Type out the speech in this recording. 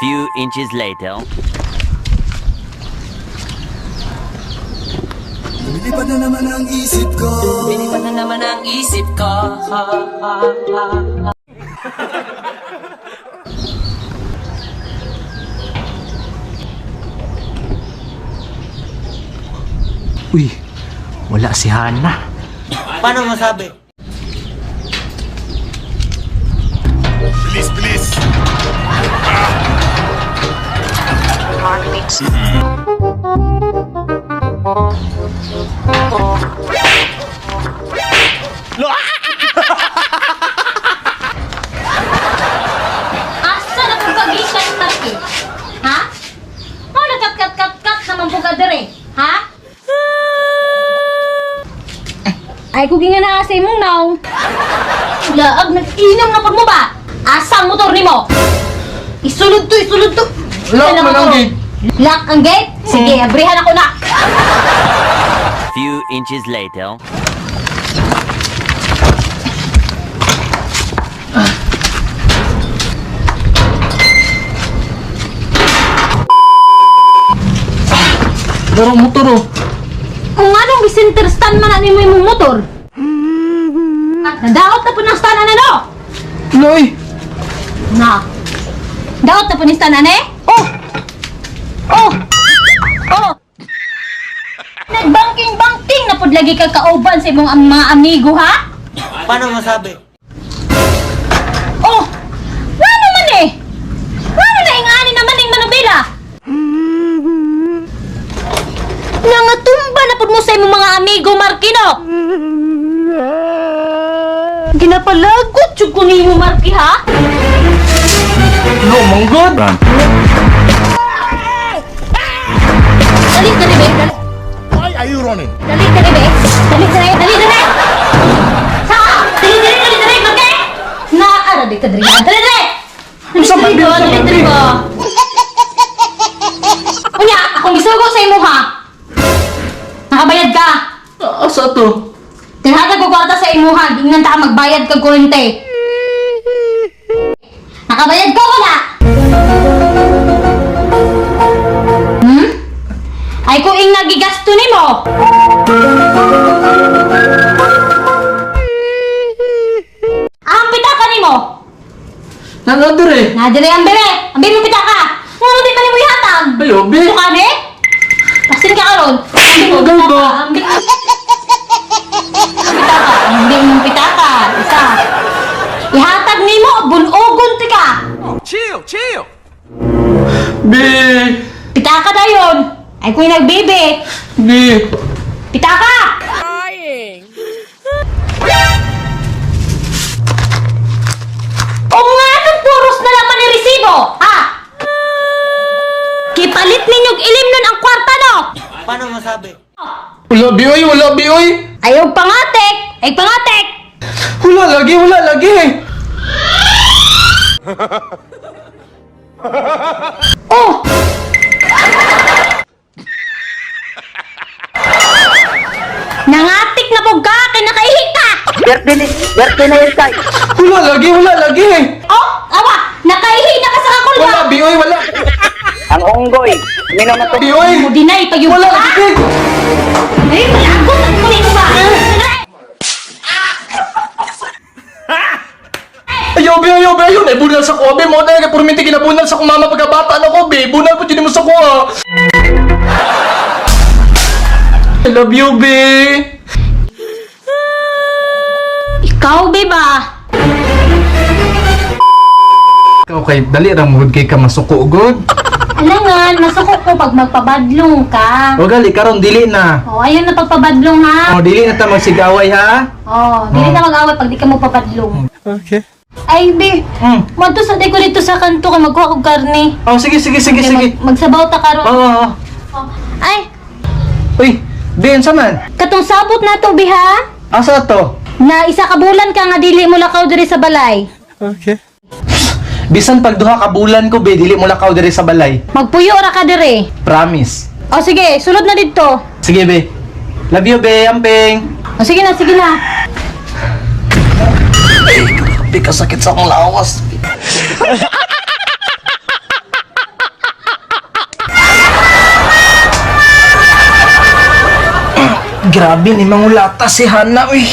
Few inches later. Lumilipad na naman ang isip ko. Lumilipad na naman ang isip ko. Uy, wala si Hana. Paano masabi? Bilis, bilis! Asa na kung pagikan taki? Ha? Mo na kat kat kat kat naman po ka dire, ha? Ay kung nga na asa imong naw. Laag nag-inom na pud mo ba? Asa ang motor nimo? Isulod to, isulod to. Lock Ano man ang motor? gate. Lock ang gate? Sige, abrihan ako na. Few inches later. Laro motor oh. Kung anong center stand man na nimo imong motor. Nadaot na po ng stand ano? Loy! Na. Daot na po ni stand ane? Oh! Oh! Oh! Nagbanking-banking na pud lagi ka kauban sa imong mga amigo, ha? Paano masabi? Oh! Wala man eh! Wala na ingani naman ning manubila! Nangatumba na pud mo sa imong mga amigo, Markino! Ginapalagot jud ko nimo, Marki, ha? No, manggod! Dali, dali, be. Dali. Why are you running? Dali, dali, be. Dali, dali, dali, dali. Sa! Dali, dali, dali, dali, Marke! Naara di ka dali. Dali, dali! Unsa man, Dali, unsa dali, man, dali ba? Unya, akong gisugo sa imo ha. Nakabayad ka. Asa to? Tinhatag ko kwarta sa imuha, ingnan ta ka magbayad kag kurente. Nakabayad ka wala? Hmm? Ay kung ing nagigasto nimo. Ang pitaka nimo. Nanadere eh. Nadire ang bebe. Ang bebe pitaka. Ngano di pa nimo ihatag? Ay, obi. Gusto ka ni? Pasin ka karon. Ang bebe Agay ba? pitaka. Ang bebe pitaka. Ang bebe mong pitaka. Isa. Ihatag nimo bunogon ti ka. Chill, chill. Bi! Pitaka dayon. Ay kung nagbebe. Bi! Pitaka! O nga nung puros na laman ni resibo, ha? Kipalit ninyog ilim nun ang kwarta no! Paano masabi? Wala bi oy, wala bi oy! Ayaw pangatik! Ay pangatik! Wala lagi, wala lagi! Oh! Nangatik na po ka, kay nakaihi ka! Wala lagi, wala lagi! Oh, awa! Nakaihi na ka sa kakulba! Wala bi oy, wala! Ang unggoy, minom na Bi oy! Mo dinay pag yung Wala lagi! Bi! Ay, malagot ang kunin mo ba? Ayaw, bi, ayaw, bi, ayaw! Naibunal sa ko, bi! Mo na kay purminti kinabunal sa kong mama pagkabata na ko, bi! Bunal po dyan mo sa ko, ah! I love you, bi! Ikaw, beba! Ikaw kay dali ra mo kay ka masuko gud. Alangan, masuko ko pag magpabadlong ka. O gali karon dili na. Oh, ayun na pagpabadlong ha. O dili na ta magsigaway ha. Oh, dili na mag-away pag di ka magpabadlong. Okay. Ay, be. Mm. Madto sa day ko dito sa kanto kay magkuha kog karne. Oh sige sige sige Kay sige. Magsabaw ta karon. Oo. oo. Oh. Ay, Uy, Ben sa man? katong sabot na to, be ha? Asa to? Na isa ka bulan ka nga dili mo lakaw diri sa balay. Okay. Bisan pag duha ka bulan ko be, dili mo lakaw diri sa balay. Magpuyo ra ka diri. Promise. O sige, sulod na didto. Sige be. Love you be, amping. O sige na, sige na. Ay, grabe ka sakit sa akong lawas. Grabe ni mangulata si Hana, uy.